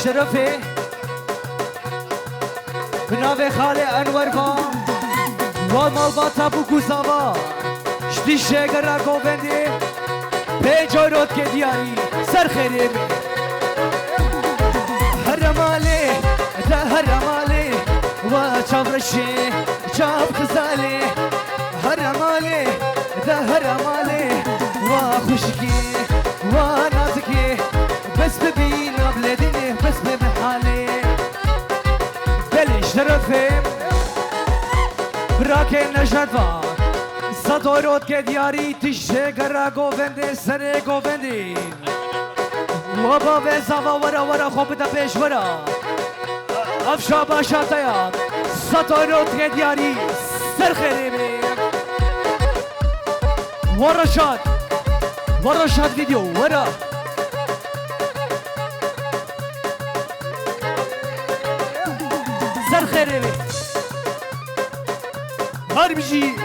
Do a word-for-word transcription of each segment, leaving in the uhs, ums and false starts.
Şerefê bi navê Xalê Enwer va, wa malbata bû ku zava ji dîşê gera govendê pênc euro dike diyarî. Ser xêrê min. Here malê, de here malê, wa çav reşê, çav xizalê. Here malê, de here malê, wa xuşkê, wa nazikê, bes bibîna bilêdinê, bes bibî halê. Belê, şerefê birakê Nejat va, sed euro dike diyarî, dişê gera govendê, serê govendê. Wa bavê zava, were, were, xwe bide pêş, were. Ev şabaşa te ya. Sed euro dike diyarî. Ser xêrê bê. Wa Reşat. Wa Reşat video. Were. Ser xêrê bê. Her bijî.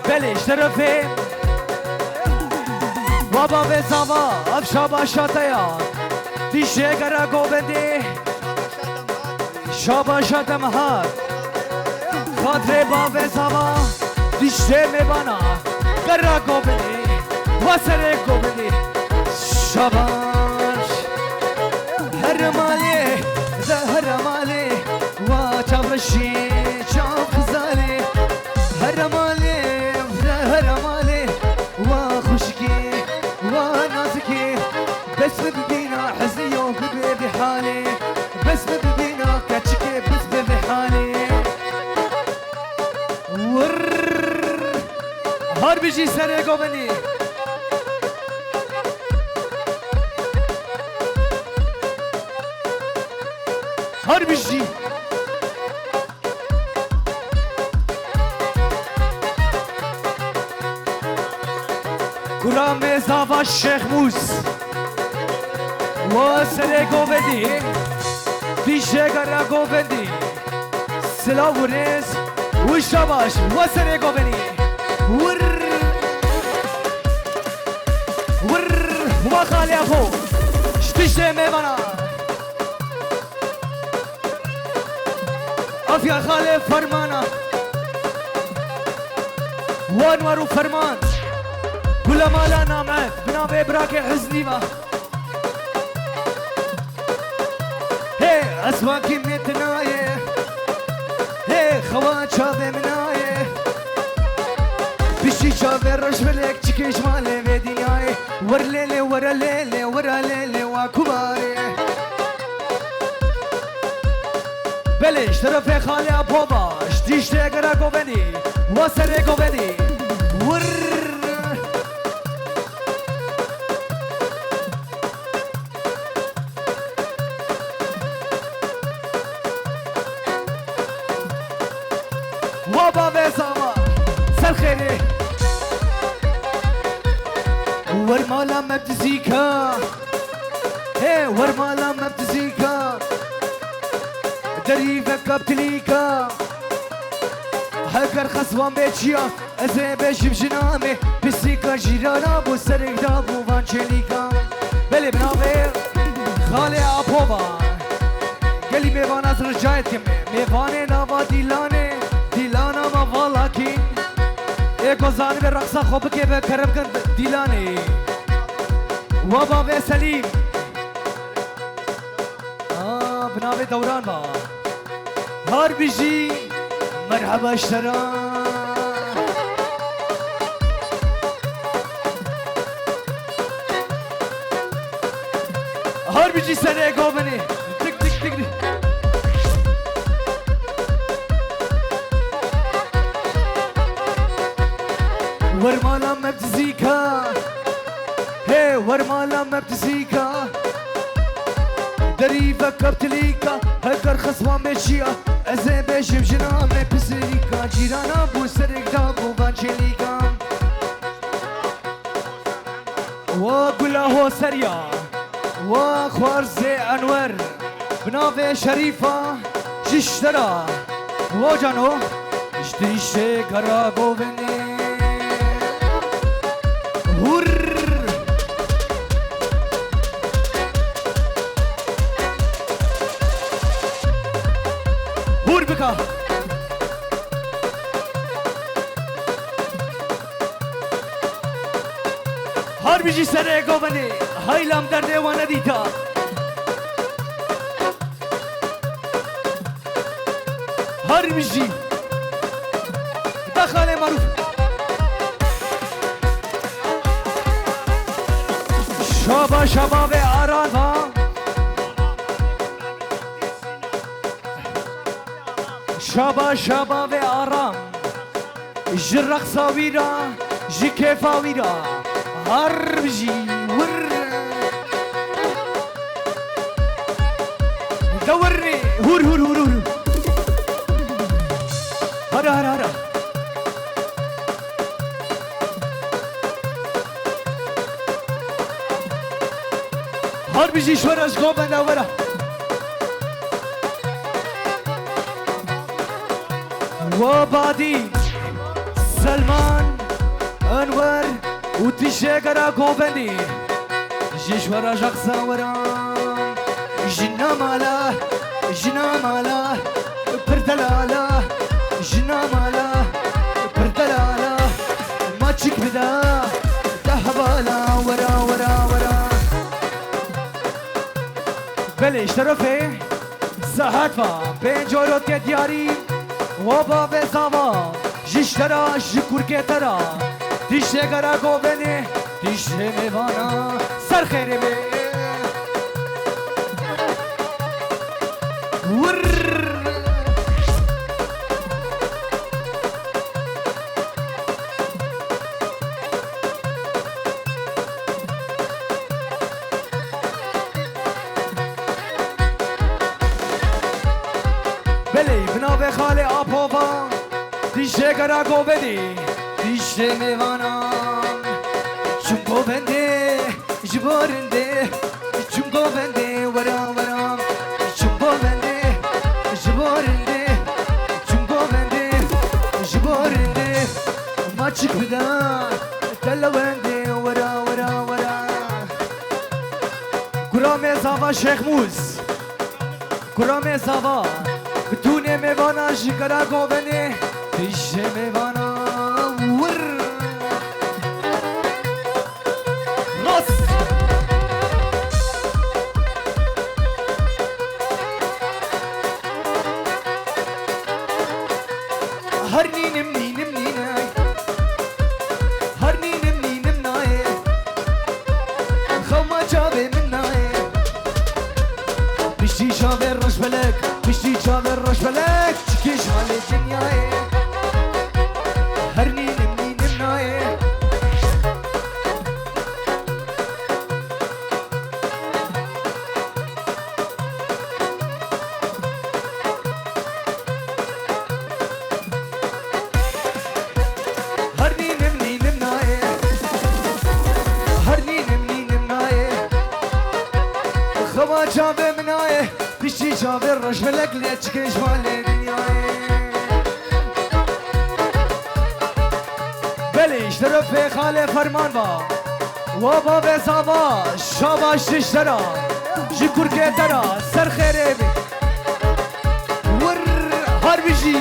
Belê, şerefê. Wa bavê zava, ev şabaşa te ya. Dişê gera govendê. Şabaşa te mihar. Xatirê bavê zava, dişê mêvana. Gera govendê, wa serê govendê. Şabaş. Here malê, de here malê, wa çav reşê, çav xizalê. Here malê, de here malê, wa xuşkê, wa nazikê. Bes min bibîna hezî yo, bibê vî halê. Bes min bibîna keçikê, bes bibê vî halê. Wirr. Har bijî serê govendî. Har bijî. Kura me zava Şêxmûs. Wa serê govendî. Dîşe gera govendî. Silav û rêz û şabaş. Wa serê govendî. Wirr. Wirr. Wa xalê xo. Ji tiştê mêvana. Afya xalê fermana. Wan war û ferman. Gulemala namet. Bi navê birakê Hiznî va. Hê, esmakî min tinaye. Hê, xewa çavê min aye. Piştî çavê reş belek çikê ji malê vê dinyayê. Wer lêlê, were lêlê, were lêlê, wa kubarê. Belê, ji terefê xalê Apo va, ji tiştê gera govendî, wa serê govendî. Wirr. Wa bavê zava, ser xêrê. Wer mala me dizîka. Hê, wer mala me dizîka. Derî veka bi tilîka. Heger xeswan bê çiya. Ez ê bêjim jina me, pisîka jîrana bû, serek da bû van çêlîka. Belê bi navê Xalê Apo va. Gelî mêvana ez ricayê dikim. Mêvanê nava Dîlanê, Dîlana me vala kî. Ê ku zanibe reqsa xwe bike be kerem kin Dîlanê. Wa bavê Selîm. Aa, bi navê Dewran ba. Har bijî, merheba ji te re. Har bijî serê govendê. Tik, tik, tik, tik. Wer mala me bi dizîka. Hê, wer mala me bi dizîka. Derî veka bi tilîka. Heger xeswan bê çiya. Ez ê bêjim jina me pisîka. Cîrana bû serek da bû van çêlîka. Wa gula hoseriya. Wa xwarzê Enwer. Bi navê Şerîfa. Ji ji te re. Wo cano. Ji dîşê gera govendê. Hur. Her bijî serê govendê, haylam derdê wan nedîta. Her bijî. Da xalê marûf. Şaba şaba ve aran va. Şaba şaba ve aram. Ji reqsa wî ra, ji kêfa wî ra. Har bijî wir. De wir rê. Hur hur hur hur. Hara hara hara. Har bijî şwera ji govenda wera. Wa badî Selman Enwer û tişegera govendî. Ji şwera jaxsa wera. Jina mala, jina mala, pir delala. Jina mala, pir delala. Maçik bida, dehbala, wera, wera, wera. Belê, ji terefê saet va pênc orotke diyarî, wa bavê zava, ji ştera, ji kurkê tera, tiştê gera govendê, tiştê mêvana, ser xêrê bê. Wirr. Belê, bi navê xalê Apova, dişê gera govendê, dişê mêvanan, çim govendê, ji bo rindê, çim govendê, wera, wera, çim govendê, ji bo rindê, çim govendê, ji bo rindê, maçik bida, te lewendê, wera, wera, wera. Kuramê zava Şêxmûs. Kuramê zava. Bitûnê mêvana ji gera govendê. Dişê mêvana wir. Rast. Her nînim nînim nîne. Her nînim nînim nayê. Xewma çavê min nayê. Piştî çavê reşbelek, piştî çavê reşbelek, çikê ji malê dinyayê. Her nînim nînim nayê. Her nînim nînim nayê. Her nînim nînim nayê. Xewa çavê min nayê. Piştî çavê reşbelek lê çikê ji malê dinyayê. Belê, ji terefê xalê Ferman va. Wa bavê zava, şabaş ji ştera, ji kurkê tera, ser xêrê bê. Wir, har bijî.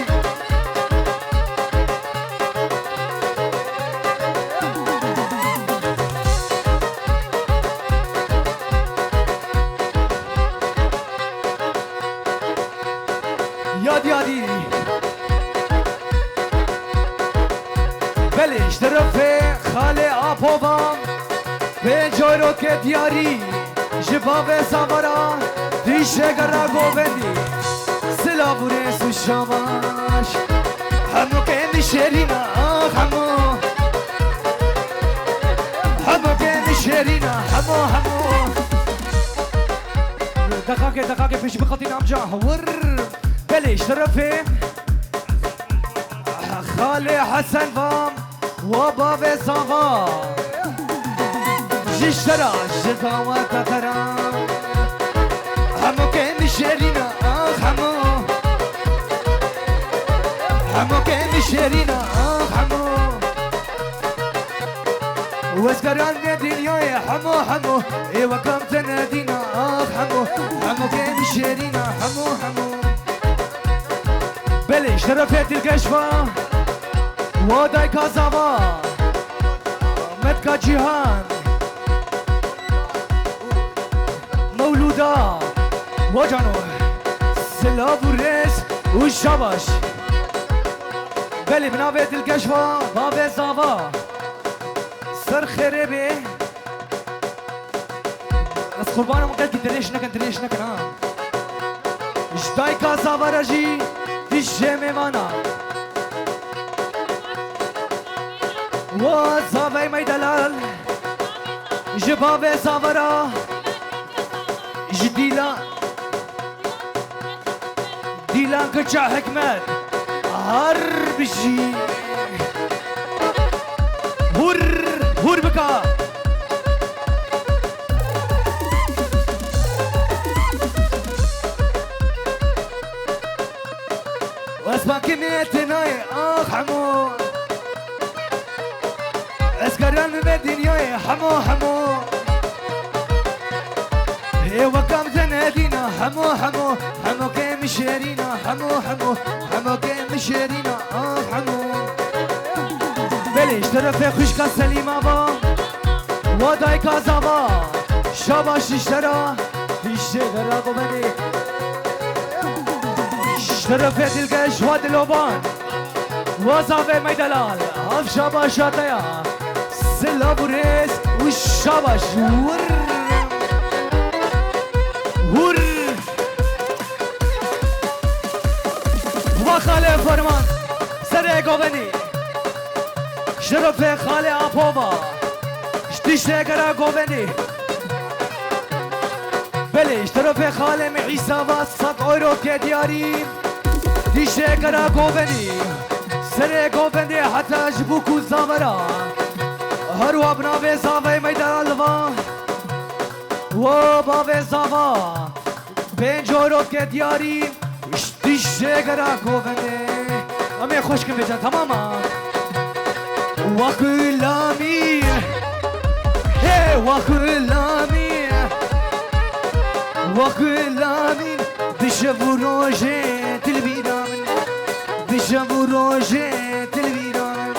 Yad yadî. Belê, ji terefê xalê Apova, pênc orotke diyarî, ji bavê zava ra, dişê gera govendî. Silav û rêz û şabaş. Hemû kêmî şêrîna, ah, hemû. Hemû kêmî şêrîna, hemû, hemû. Deqakê, deqakê pêşî biqetîne amca. Wir. Belê, ji terefê xalê Hesen va, wa bavê zava. Ji ştera, ji daweta tera. Hemû kêmî şêrîna, ah, hemû. Hemû kêmî şêrîna, ah, hemû. Wezgeran ne dinyayê hemû hemû, ê wekam te nedîna, ah, hemû, hemû kêmî şêrîna, hemû, hemû. Belê, ji terefê dilgeş ve, wa dayka zava, metka Cîhan, Mewlûda, wa cano, silav û rêz û şabaş. Belê, bi navê dilgeş ve, bavê zava, ser xêrê bê. Ez qurbanim, qelkî dirêj nekin, dirêj nekin ha. Ji dayka zava re jî dişê mêvana. Wa zavey mey delal. Ji bavê zava re ji dîla Dîlan kiça Hikmet. Har bijî. Hur, hur bika. Wespa kimê tenayê, ah hemo. Ez karan me dinyayê hemo hemo. Hê wekam zenedîna hemo hemo. Hemo ke min şêrîna hemo hemo. Hemo ke min şêrîna ah hemo. Belê ji terefê xwişka Selîma va. Wa dayka zava. Şabaş ji te re. Dişê vera govendê. Ji terefê dilgeş wa dilovan. Wa zavê mey delal, hevşa başa te ya. Silav û rêz û şabaş. Wurr. Wurr. Wa xalê Ferman, serê govendî. Şerefê xalê Apova. Ji diştê gera govendî. Belê, ji terefê xalê min Îsa va sed euro ke diyarî. Dişê gera govendî. Serê govendê heta ji bûk û zavera. Her wa bi navê zavê meyda li va. Wo bavê zava. Pênc euro ke diyarî. Ji dişê gera govendê. Em ê xweş kin vêca, tamam a? Wa xulamî. Hey, wa xulamî. Wa xulamî. Di şev û rojê tu li bîra min. Di şev û rojê tu li bîra min.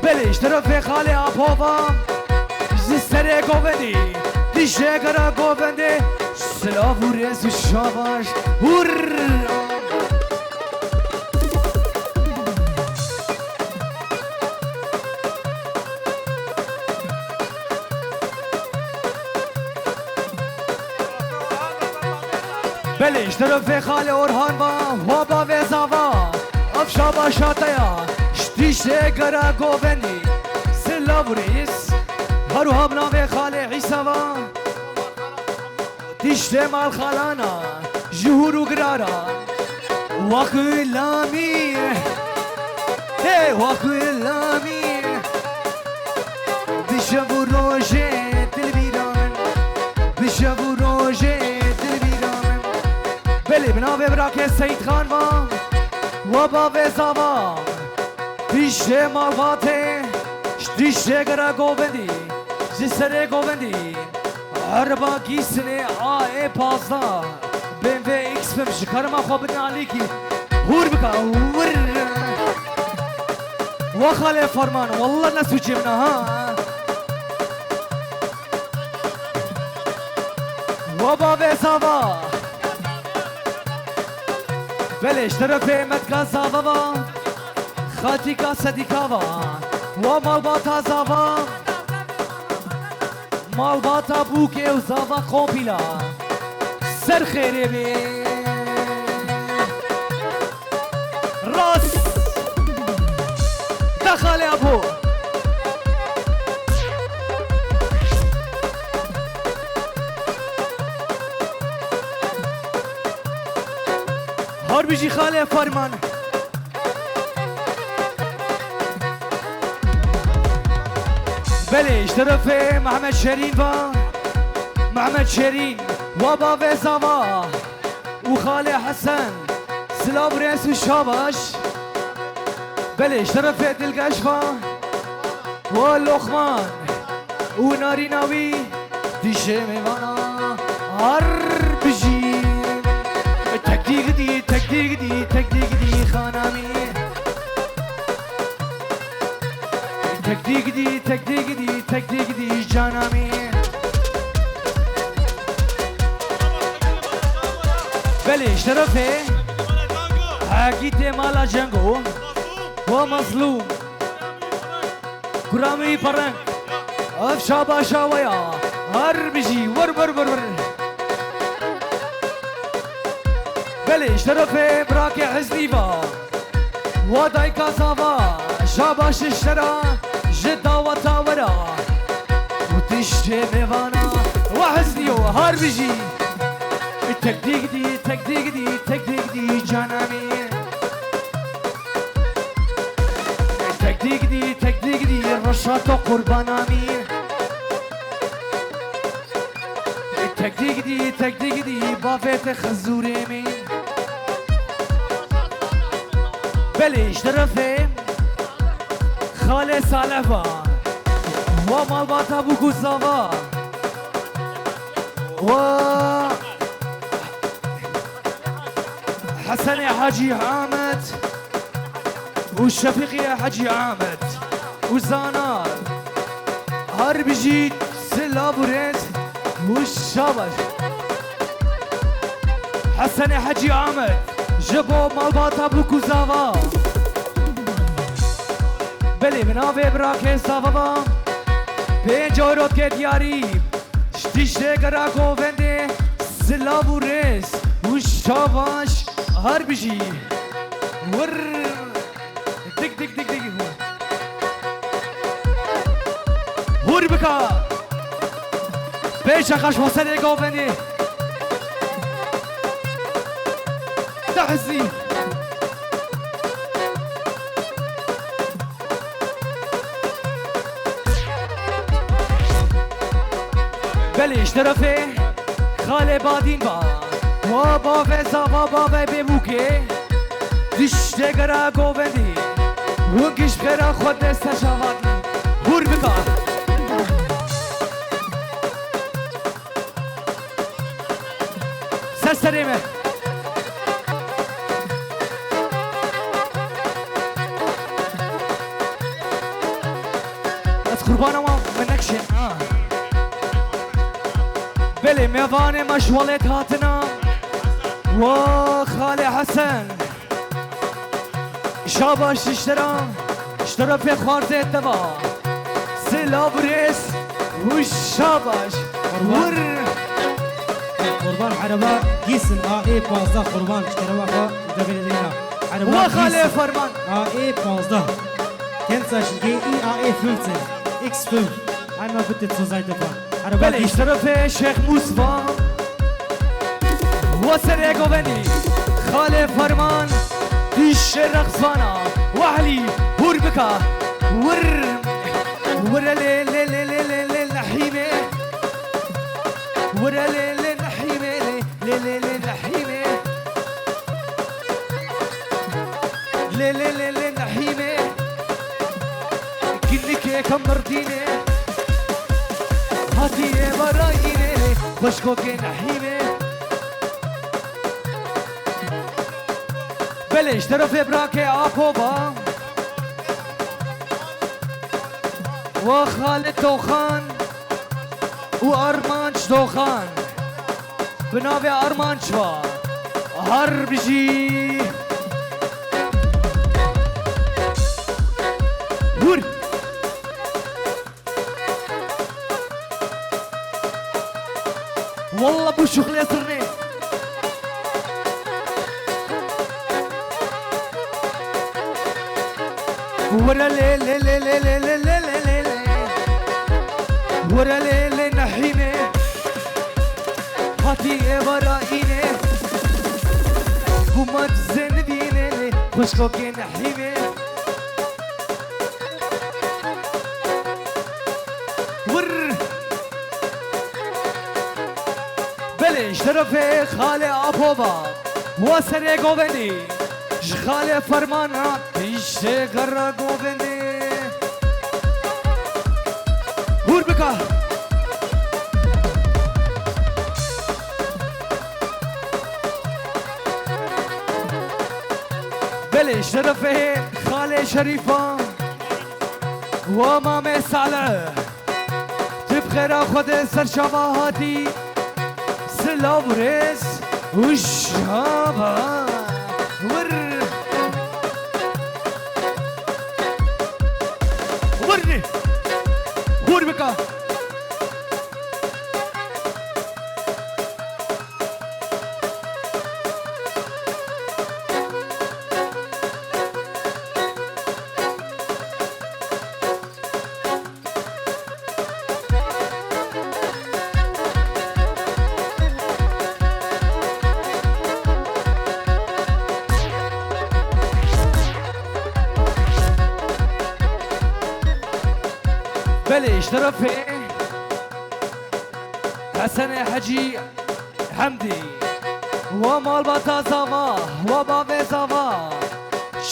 Belê, ji terefê xalê Apova. Ji serê govendî. Dişê gera govendê. Silav û rêz û şabaş. Hurr! Belê, ji terefê xalê Orhan va, wa bavê zava, ev şabaşa te ya, ji diştê gera govendî, silav û rêz, her wiha bi navê xalê Îsa va. Diştê mal xalana, ji hûr û girara. Wa xulamî, hey, wa xulamî. Di şev û rojê tu li bîra min. Di şev û rojê tu li bîra min. Belê, bi navê birakê Seyîd Xan va. Wa bavê zava. Diştê malbatê. Ji diştê gera govendî. Ji serê govendî. Erba gîsinê A E pazdeh. B M W X pênc ji karema xwe bidin alîkî. Hûr bika, hûr. Wa xalê Ferman, wallah ne sûcê min e, ha. Wa bavê zava. Belê, ji terefê metka zava va. Xatîka sedîka va. Wa malbata zava. Malbata bûkê û zava kompîla. Ser xêrê bê. Rast. Te xalê Apo. Har bijî xalê Ferman. Belê, ji terefê Mehmet Şerîn va. Mehmet Şerîn, wa bavê zava û xalê Hesen. Silav, rêz û şabaş. Belê, ji terefê dilgeş va. Wa Loqman û narîna wî. Dişê mêvana har bijî. Tek dî gidî, tek dî gidî, tek dî gidî xana min. Tek dî gidî, tek dî gidî, tek dî gidî cana min. Belê, şerefê. Hegîtê mala cengo. Wa Mazlûm. Kuramî pereng. Ev şabaşa we ya. Her bijî. Wir, wir, wir, wir. Belê, şerefê birakê Hiznî va. Wa dayka zava. Şabaş şera. Ji daweta we ra. Û tiştê mêvana. Wa Hiznî yo. Her bijî. Tek dî gidî, tek dî gidî, tek dî gidî cana min. Tek dî gidî, tek dî gidî, reşa to qurbana min. Tek dî gidî, tek dî gidî, bavê te xizûrê min. Belê, ji terefê xalê Saleh va. Wa malbata bû ku zava. Wa Hesenê Hecî Amed û Şefîqê Hecî Amed û Zanar. Her bijî silav û rêz û şabaş. Hesenê Hecî Amed ji bo malbata bû ku zava. Belê, bi navê birakê zava va. Pênc euro ke diyarî. Ji tiştê gera govendê, silav û rêz û şabaş, her bijî. Wir. Dik, dik, dik, dik. Hûr bika. Pêşe xeş xweserê govendê. Dehizî. Belê, ji terefê xalê Badîn va. Wa bavê zava bavê bêbûkê. Tiştê gera govendî. Win giş xêra xwe dest te şavatî. Hûr bika. Ser serê me. Ez qurbana wan me nekişên, ha. Belê, mêvanê me ji welêt hatina. Wa Xalê Hesen. Şabaş ji te re, ji terefê xwarzê te va. Silav û rêz û şabaş. Qurban. Wir. Qurban, ereba Gîsin A E pazdeh, qurban, ji tereba xwe devirê dina. Ereba Wa Xalê Gîsin. Ferman. A E pazdeh. Kennzeichen G I A E fünfzehn, X fünf. Einmal bitte zur Seite fahren. Ereba Belê, Gîsin. Ji terefê Şêx Mûsfa. Wa serê govendî, Xalê Ferman, dişê rexsvana, Wehlî, hûr bika, wir, wir lê, lê, lê, lê, lê, lê, Nehîmê, wir lê, lê, Nehîmê, lê, lê, lê, lê, Nehîmê. Lê, lê, lê, lê, Nehîmê. Kinikê ke mirdînê. Hatiye barayînê. Xweşkokê Nehîmê. Belê, ji terefê birakê Apo va. Wa Xalid Doxan û Armanc Doxan. Bi navê Armanc va. Her bijî. Hûr. Walla bu şuxlê zirnê. Were lê, lê, lê. Were lê, lê, Nehîmê. Hatî êvara înê. Bû me dizê nivînê lê. Xweşkokê Nehîmê. Wir. Belê, ji terefê Xalê Apo va. Wa serê govendî. Ji Xalê Ferman re tiştê gera govendî. Hûr bika. Şerefê xalê Şerîfa û mamê Salih. Tu bi xêra Xwedê ser çava hatî. Silav û rêz û çava. Wir. Wir. Hûr bika. Belê, ji terefê Hesenê Hecî Hemdî, wa malbata zava, wa bavê zava,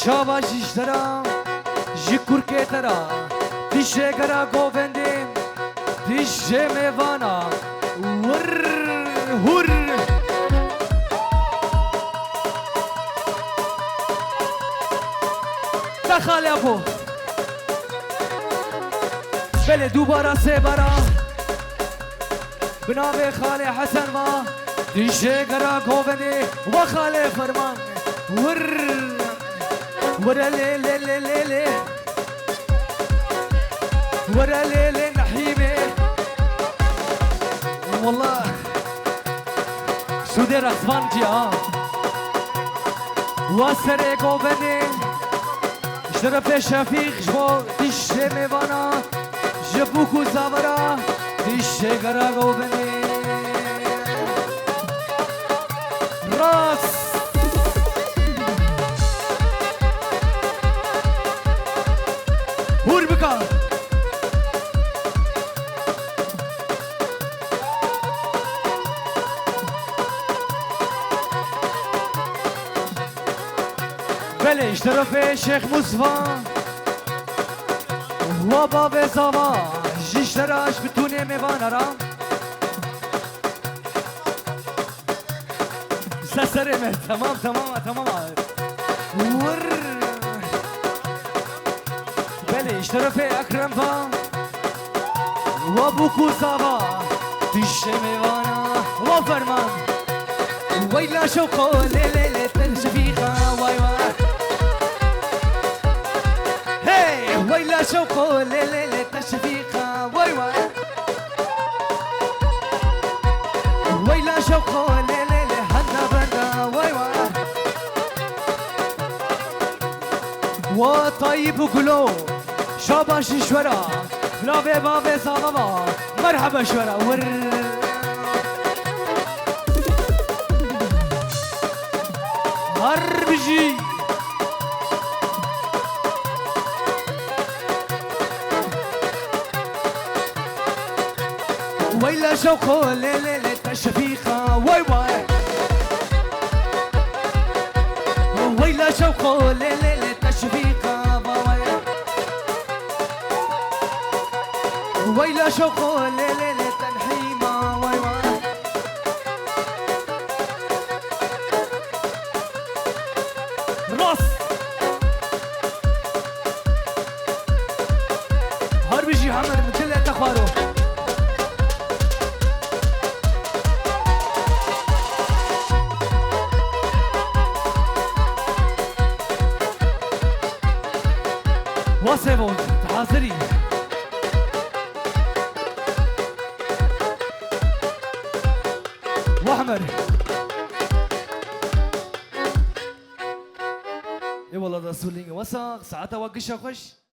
çava jî ji te ra, ji kurkê te ra, dişê gera govendê, dişê mêvana, wir, hur. Te xalê xwe. Belê dubara sê bara. Bi navê xalê Hesen va, dişê gera govendê, wa xalê Ferman. Wir. Were lê lê lê lê lê. Were lê lê Nehîmê. Wallah. Sûdê rexsvan cî ha. Wa serê govendê. Ji terefê Şefîq ji bo dişê mêvana, ji bûk û zavara, dişê gera govendê. Rast. Hûr bika. Belê, ji terefê Şêx Mûsfa, wa bavê zava, ji te ra, ji bitûnê mêvana ra. Ser serê me, tamam, tamam, tamam abi. Vur. Belê, ji terefê Ekrem va. Wa bûk û zava, dişê mêvana, wa ferman. Weyla şewqo lê lê lê te Şefîqa, way way. Hey, weyla şewqo lê lê lê te Şefîqa, way way. Weyla şewqo lê lê lê henda benda, way way. Wa Tayyip û Gulo. Şabaş ji we re. Navê bavê zava va. Merheba ji we re. Wir. Her bijî. Weyla şewqo lê lê lê te Şefîqa. Way way. Weyla şewqo lê lê lê te Şefîqa. Way way. Weyla şewqo lê lê lê te Nehîma, way way. Rast. Her bijî Hemer, min dilê te xwaro. Wa Sêvo, tu hazir î? Wa Hemer. Ê wela da Sulînge. Wa sax, saeta wa gişa xweş.